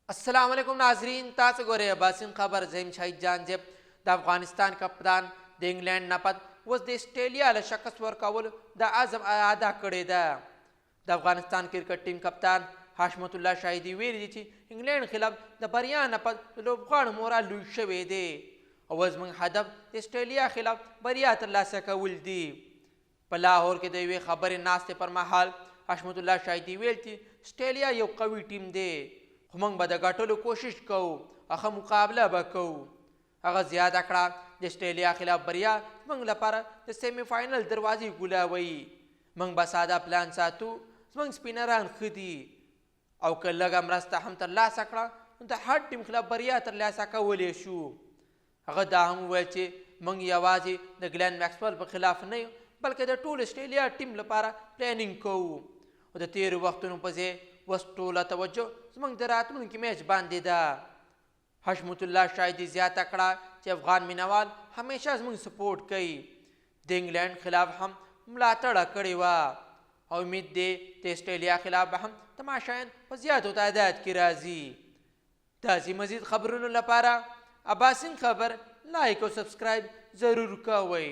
السلام علیکم ناظرین، تاسو ګورئ اباسین خبر. زه یم شهید جان زیب. د افغانستان کپتان د انګلند نه پد اوس د اسټرالیا له شکست ورکولو د عزم اعاده کړې ده. د افغانستان کرکټ ټیم کپتان حشمت الله شاهدي ویلي دي چې انګلند خلاف د بریا نه پس د لوبغاړو مورال لوی شوی دی او اوس زموږ هدف د اسټرالیا خلاف بریا ترلاسه کول دي. په لاهور کې د یوې خبرې ناستې پر مهال حشمت الله شاهدي ویل چې اسټرالیا یو قوي ټیم دی، خو موږ به د ګټلو کوشش کوو او ښه مقابله به کوو. هغه زیاته کړه، د اسټرالیا خلاف بریا زموږ لپاره د سیمي فاینل دروازې ګلاوي. موږ به ساده پلان ساتو، زموږ سپینران ښه دي او که لږه مرسته هم ترلاسه کړه نو د هر ټیم خلاف بریا ترلاسه کولی شو. هغه دا هم وویل چې موږ یوازې د ګلین مکسول په خلاف نه یو، بلکې د ټول اسټرالیا ټیم لپاره پلانینګ کوو او د تیرو وختونو په ځای اوس ټوله توجه زموږ د راتلونکي میچ باندې ده. حشمت الله شاهدي زیاته کړه چې افغان مینوال همیشه زموږ سپورټ کوي، د انګلند خلاف هم ملاتړ کړې وه او امید دی د اسټرالیا خلاف به هم تماشایان په زیاتو تعداد کې راځي. داسې مزید خبرونو لپاره اباسین خبر لایک او سبسکرایب ضرور کوئ.